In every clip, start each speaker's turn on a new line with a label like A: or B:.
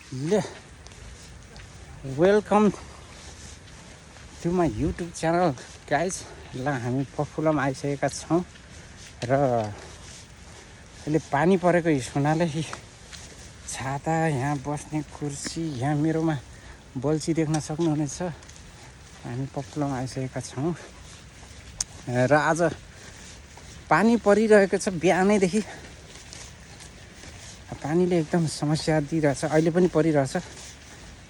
A: ले welcome to my YouTube channel guys. ल हामी पफुलामा आइसकेका छौँ र अहिले पानी परेको हुनाले छाता, यहाँ बस्ने कुर्सी, यहाँ मेरोमा बल्छी देख्न सक्नुहुनेछ। हामी पफुलामा आइसकेका छौँ र आज पानी परिरहेको छ। बिहानैदेखि पानीले एकदम समस्या दिइरहेछ। अहिले पनि परिरहेछ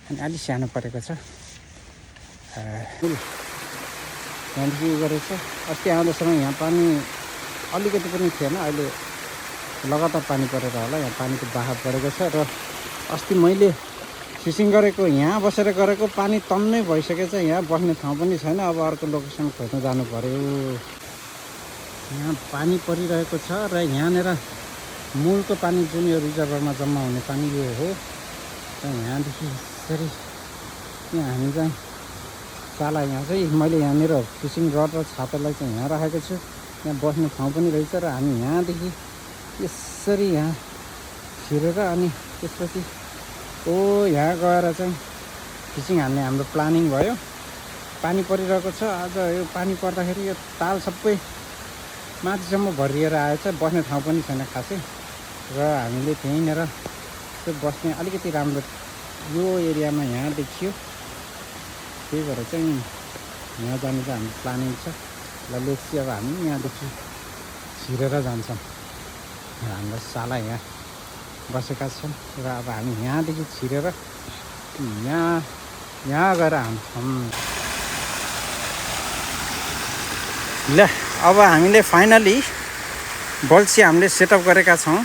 A: अनि अलि सानो परेको छ। यहाँदेखि उयो गरेको छ। अस्ति आउँदासम्म यहाँ पानी अलिकति पनि थिएन, अहिले लगातार पानी परेर होला यहाँ पानीको बहाव बढेको छ। र अस्ति मैले फिसिङ गरेको यहाँ बसेर गरेको पानी तन्नै भइसकेछ। यहाँ बस्ने ठाउँ पनि छैन। अब अर्को लोकेसन खोज्न जानु पर्यो। यहाँ पानी परिरहेको छ र यहाँनिर मूलको पानी जुन यो रिजर्भरमा जम्मा हुने पानी यो हो। र यहाँदेखि यसरी यहाँ हामी चाहिँ साला यहाँ चाहिँ मैले यहाँनिर फिसिङ रड र छातालाई चाहिँ यहाँ राखेको छु। यहाँ बस्ने ठाउँ पनि रहेछ र हामी यहाँदेखि यसरी यहाँ छिरेर अनि त्यसपछि यहाँ गएर चाहिँ फिसिङ हान्ने हाम्रो प्लानिङ भयो। पानी परिरहेको छ। आज यो पानी पर्दाखेरि यो ताल सबै माथिसम्म भरिएर आएछ। बस्ने ठाउँ पनि छैन खासै र हामीले त्यहीँनिर त्यो बस्ने अलिकति राम्रो यो एरियामा यहाँ देखियो। त्यही भएर चाहिँ यहाँ जाने चाहिँ हाम्रो प्लानिङ छ। ल लेट्स अब हामी यहाँदेखि छिरेर जान्छौँ। हाम्रो साला यहाँ बसेका छन् र अब हामी यहाँदेखि छिरेर यहाँ गएर हान्छौँ। ल अब हामीले फाइनली बल्छी हामीले सेटअप गरेका छौँ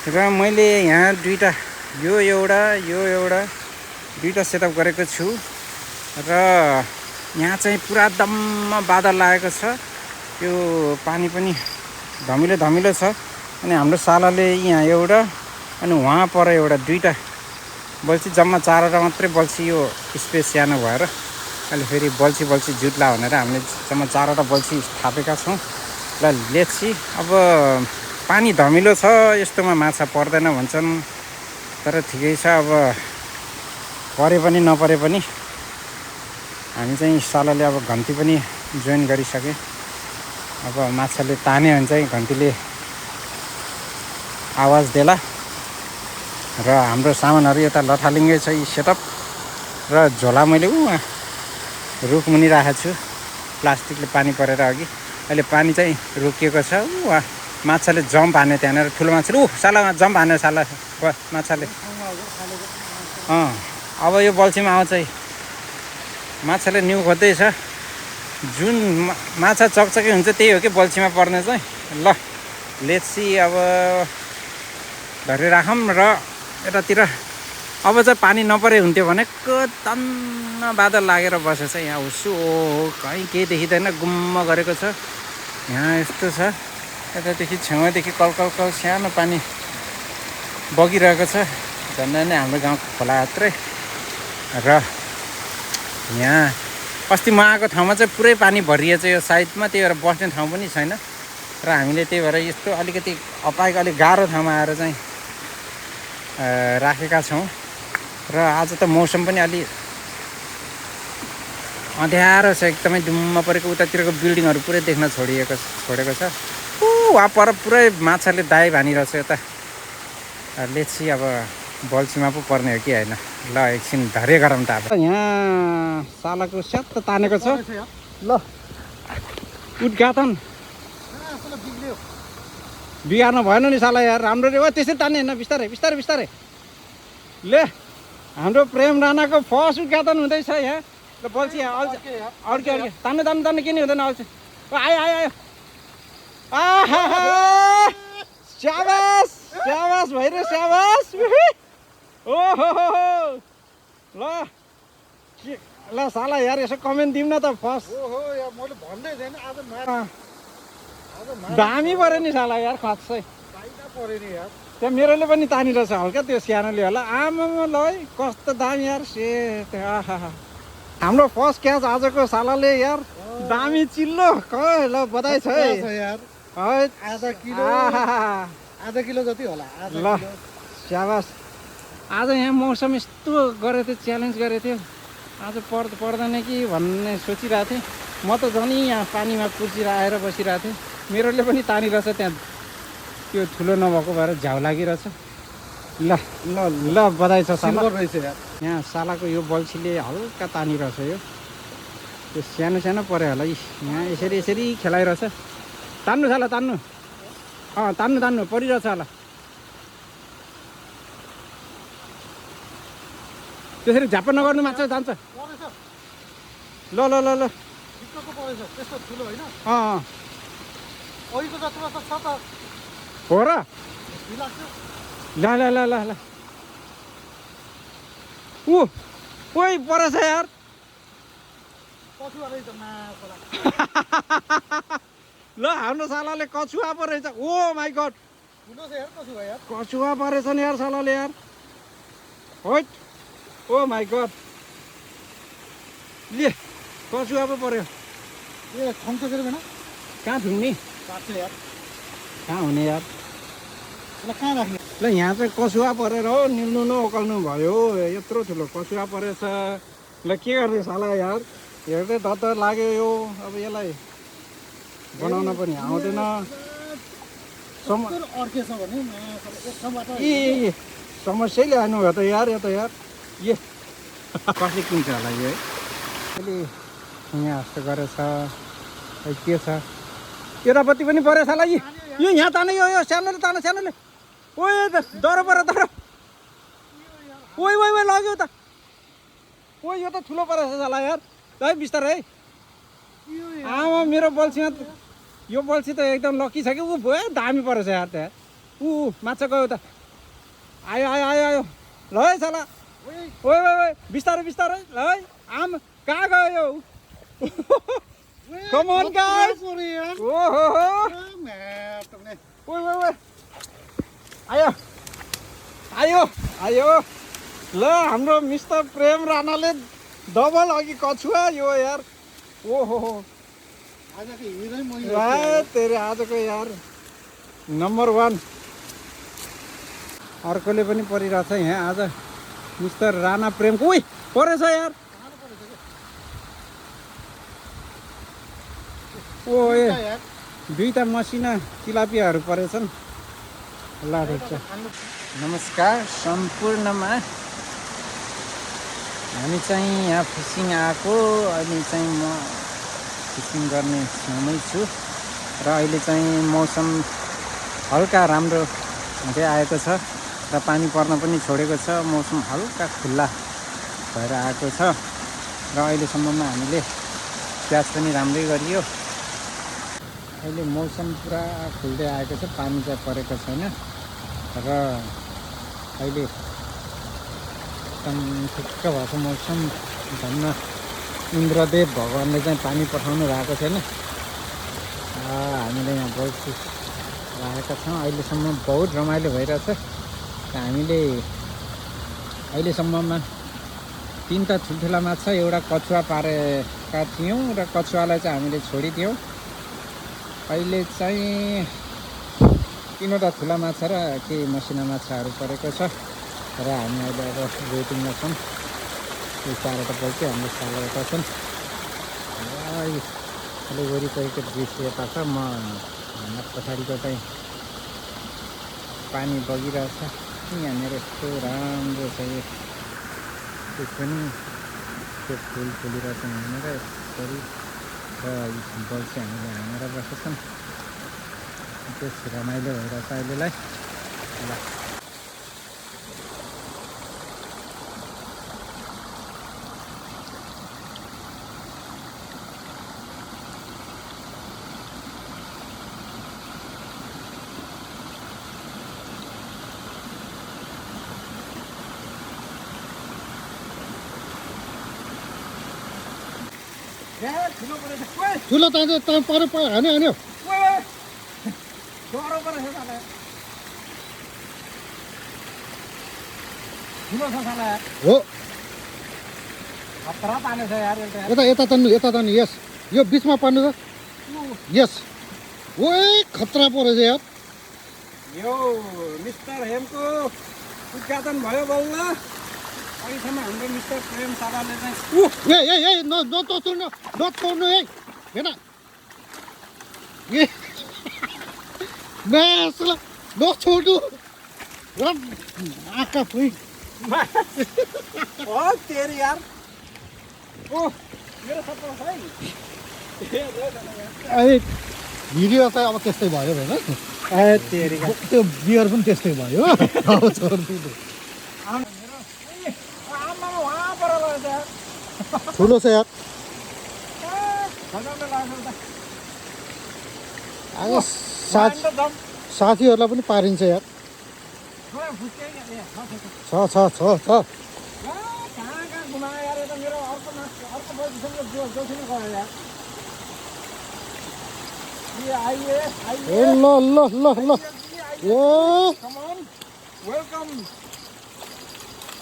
A: र मैले यहाँ दुईवटा यो एउटा सेटअप गरेको छु र यहाँ चाहिँ पुरा दम्म बादल लागेको छ। यो पानी पनि धमिलो छ अनि हाम्रो सालाले यहाँ एउटा अनि वहाँ पर एउटा दुईवटा बल्छी जम्मा 4वटा मात्रै बल्छी यो स्पेस सानो भएर अहिले फेरि बल्छी जुट्ला भनेर हामीले जम्मा 4वटा बल्छी थापेका छौँ। ल लेट्सी अब पानी धमिलो छ यस्तोमा माछा पर्दैन भन्छन् तर ठिकै छ। अब परे पनि नपरे पनि हामी चाहिँ सालाले अब घन्टी पनि जोइन गरिसके। अब माछाले तान्यो भने चाहिँ घन्टीले आवाज देला र हाम्रो सामानहरू यता लथालिङ्गै छ यी सेटअप। र झोला मैले रुख मुनि राखेको छु प्लास्टिकले पानी परेर अघि। अहिले पानी चाहिँ रोकिएको छ। माछाले जम्प हान्यो त्यहाँनिर ठुलो माछाले सालामा जम्प हान्यो साला माछाले। अब यो बल्छीमा आउँछ माछाले न्यु खोज्दैछ। जुन माछा चकचकी हुन्छ त्यही हो कि बल्छीमा पर्ने चाहिँ। ल लेट्सी अब धरिराखौँ र यतातिर अब चाहिँ पानी नपरे हुन्थ्यो भनेको तन्न बादल लागेर बसेछ। यहाँ हुसु कहीँ केही देखिँदैन, गुम्म गरेको छ। यहाँ यस्तो छ यतादेखि छेउदेखि कल सानो पानी बगिरहेको छ। झन्डै नै हाम्रो गाउँको खोला मात्रै। र यहाँ अस्ति म आएको ठाउँमा चाहिँ पुरै पानी भरिएछ यो साइडमा, त्यही भएर बस्ने ठाउँ पनि छैन र हामीले त्यही भएर यस्तो अलिकति अपाएको अलिक गाह्रो ठाउँमा आएर चाहिँ राखेका छौँ। र आज त मौसम पनि अलि अँध्यारो छ, एकदमै डुम्म परेको। उतातिरको बिल्डिङहरू पुरै देख्न छोडेको छ। वहाँ पर पुरै माछाले दाइ भानिरहेछ यता। लेट्सी अब बल्छीमा पो पर्ने हो कि होइन। ल एकछिन धरे गरौँ त। अब यहाँ सालाको स्याट तानेको छ। ल उद्घाटन बिगार्नु भएन नि साला यार। राम्रो रे त्यसरी तान्ने होइन, बिस्तारै। ले हाम्रो प्रेम राणाको फर्स्ट उद्घाटन हुँदैछ यहाँ। ल बल्छी अड्के तान्ने किन हुँदैन। अल्छी आयो स्याबास भइरे स्याबास। ओहो ल साला यार यसो कमेन्ट दिउँ न त फर्स्ट।
B: मैले भन्दै थिएँ आज
A: दामी पऱ्यो नि साला यार खासै
B: पऱ्यो नि यार।
A: त्यहाँ मेरोले पनि तानिरहेछ हल्का, त्यो सानोले होला। आमामा ल है कस्तो दामी यार सेट। हाम्रो फर्स्ट क्याच आजको सालाले यार दामी चिल्लो। ल बधाई छ है
B: यार। आधा किलो जति होला।
A: ल स्याबास आज यहाँ मौसम यस्तो गरेको थियो, च्यालेन्ज गरेको थियो। आज पर्दैन कि भन्ने सोचिरहेको थिएँ। म त झन् यहाँ पानीमा कुर्सिएर आएर बसिरहेको थिएँ। मेरोले पनि तानिरहेछ त्यहाँ, त्यो ठुलो नभएको भएर झ्याउ लागिरहेछ। ल ल ल बधाई छ साला।
B: सिल्भर रहेछ यार।
A: यहाँ सालाको यो बल्छीले हल्का तानिरहेछ। यो त्यो सानो सानो पऱ्यो होला। यहाँ यसरी यसरी खेलाइरहेछ। तान्नु साला तान्नु। तान्नु परिरहेछ होला। त्यसरी झाप्प नगर्नु, माछा जान्छ।
B: परेछ
A: ल ल ल ल
B: ठिक्कको परेछ, त्यस्तो ठुलो होइन।
A: अँ
B: अहिलेको जत्रो त छ त
A: हो र।
B: लाग्छ।
A: ल ल ल ल ल ओइ परेछ यार।
B: कछुवा रहेछ माछा।
A: ल हाम्रो सालाले कछुवा पो रहेछ। ओ माई गड,
B: ठुलो छ यार कछुवा यार।
A: कछुवा परेछ नि यार सालाले यार। होइट, ओ माई गड, ले कछुवा पो पर्यो।
B: ए ठङ्क के भएन,
A: कहाँ थिउँ
B: काट्छ यार।
A: कहाँ हुने यार।
B: यसलाई कहाँ राख्ने?
A: ल यहाँ चाहिँ कछुवा परेर हो निल्नु नउकाल्नु भयो। यत्रो ठुलो कछुवा परेछ। ल के गर्ने साला यार, हेर्दै डर लाग्यो यो। अब यसलाई बनाउन पनि आउँदैन।
B: अड्केछ भने एकठाउँबाट
A: ए समस्या ल्याउनु भयो त यार। यो त यार ए कसले किन्छ होला यो है। अहिले यहाँ जस्तो गरेछ। के छ यतापट्टि पनि परेछ होला। यो यहाँ ताने, यो सानोले तान, सानोले। ओए डर पऱ्यो डर। ओइ लग्यो त। ओ यो त ठुलो परेछ साला यार। है बिस्तारै है। आमा मेरो बल्छीमा यो बल्छी त एकदम लकी छ कि। ऊ भयो दामी परेछ यार त्यहाँ। माछा गयो त। आयो आयो आयो आयो। ल है साला। ओइ बिस्तारै बिस्तारै ल है। आम कहाँ गयो यो। कम अन गाइस। ओहो ओइ आयो आयो आयो। ल हाम्रो मिस्टर प्रेम राणाले डबल अघि कछुवा यो यार। ओहो
B: आजको हिरै मैले
A: तेरे आजको यार नम्बर 1। अर्कोले पनि परिरहेछ यहाँ आज मिस्टर राणा प्रेमको। उही परेछ यार। ओ ए दुईटा मसिना तिलापियाहरू परेछन्। ल ठिक छ। नमस्कार सम्पूर्णमा। हामी चाहिँ यहाँ फिसिङ आएको। अहिले चाहिँ म फिसिङ गर्ने ठाउँमै छु र अहिले चाहिँ मौसम हल्का राम्रो हुँदै आएको छ र पानी पर्न पनि छोडेको छ। मौसम हल्का खुल्ला भएर आएको छ र अहिलेसम्ममा हामीले प्याज पनि राम्रै गरियो। अहिले मौसम पुरा खुल्दै आएको छ, पानी चाहिँ परेको छैन र अहिले एकदम ठिक्क भएको मौसम। धन्न इन्द्रदेव भगवान्ले चाहिँ पानी पठाउनु भएको छैन। हामीले यहाँ बल्छी राखेका छौँ। अहिलेसम्म बहुत रमाइलो भइरहेछ। हामीले अहिलेसम्ममा 3टा ठुल्ठुला माछा, एउटा कछुवा पारेका थियौँ र कछुवालाई चाहिँ हामीले छोडिदियौँ। अहिले चाहिँ 3वटा ठुला माछा र केही मसिना माछाहरू परेको छ र हामी अहिले अब वेटिङमा छौँ। यो 4वटा बल्छी हाम्रो सालवटा छन्। अहिले वरिपरिको दृश्य यता छ। म भन्दा पछाडिको चाहिँ पानी बगिरहेछ। यहाँनिर यस्तो राम्रो छ यो। त्यो पनि त्यो फुल फुलिरहेछ यहाँनिर यसरी र बल्छी हामीले हानेर बसेछन्। त्यस रमाइलो भइरहेछ अहिलेलाई। ल
B: ठुलो तान्छ पर हान्यो हान्यो। हो यता यता तान्नु यस यो बिचमा पार्नु त। यस ओए खतरा परेछ यार।
A: यो मिस्टर हेमको उद्घाटन भयो बल्ल अहिलेसम्म हाम्रो मिस्टर प्रेम शालाले चाहिँ
B: ए नतोड्नु है हेर ए मासला नछोड्नु आँखा फुइ
A: ओ तेरी यार ओ मेरो सपोर्ट है
B: ए भिडियो चाहिँ अब त्यस्तै भयो होइन
A: ए तेरी
B: त्यो बियर पनि त्यस्तै भयो अब छोडिदिनु
A: आमामा वहाँ पर लाग्छ
B: ठुलो छ यार
A: खजाले लाग्छ त
B: आज साथीहरूलाई पनि पारिन्छ यार छ
A: कहाँ घुमायो यार यता मेरो अर्को बजीसँग जोसिन गयो यार आइए
B: ए ल ए
A: वेलकम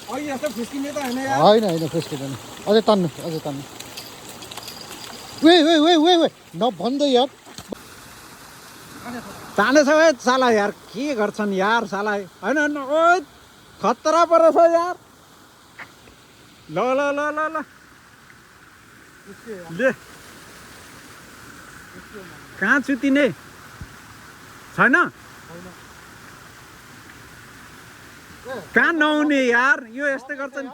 A: अहिले यस्तो फुस्किने त होइन यार
B: होइन फुस्किँदैन अझै तान्नु वे नभन्दै यार
A: तानेछ है साला यार के गर्छन् यार साला होइन ओ खतरा परेछ यार ल ले कहाँ चुतिने छैन कहाँ नहुने यार यो यस्तै गर्छन्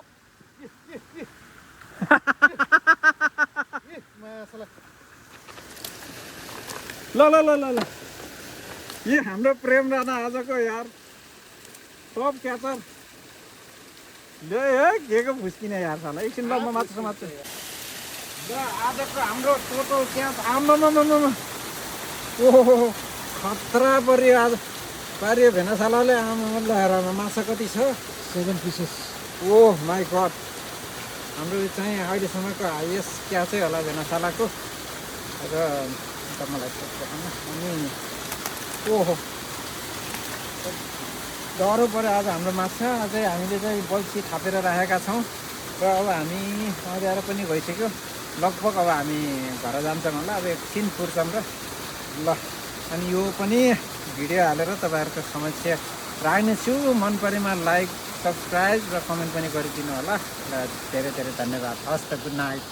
A: ल ये हाम्रो प्रेम राणा आजको यार टप क्याचर ले है के को फुस्किने यार साला एकछिन ल म मात्र ल आजको हाम्रो टोटल क्याच आम्मामा ओहो खतरा पर्यो आज पारियो भेना सालाले आमा लगाएर माछा कति छ
B: 7 पिसेस
A: ओह माई गड हाम्रो चाहिँ अहिलेसम्मको हाइएस्ट क्याचै होला भेना सालाको र मलाई अनि ओहो डह्रो पऱ्यो आज हाम्रो माछा अझै हामीले चाहिँ बल्छी थापेर राखेका छौँ र अब हामी अँध्यारो पनि भइसक्यो लगभग अब हामी घर जान्छौँ होला अब एकछिन फुर्छौँ र ल अनि यो पनि भिडियो हालेर तपाईँहरूको समक्ष राख्नेछु मन परेमा लाइक सब्सक्राइब र कमेन्ट पनि गरिदिनु होला र धेरै धेरै धन्यवाद हस् त गुड नाइट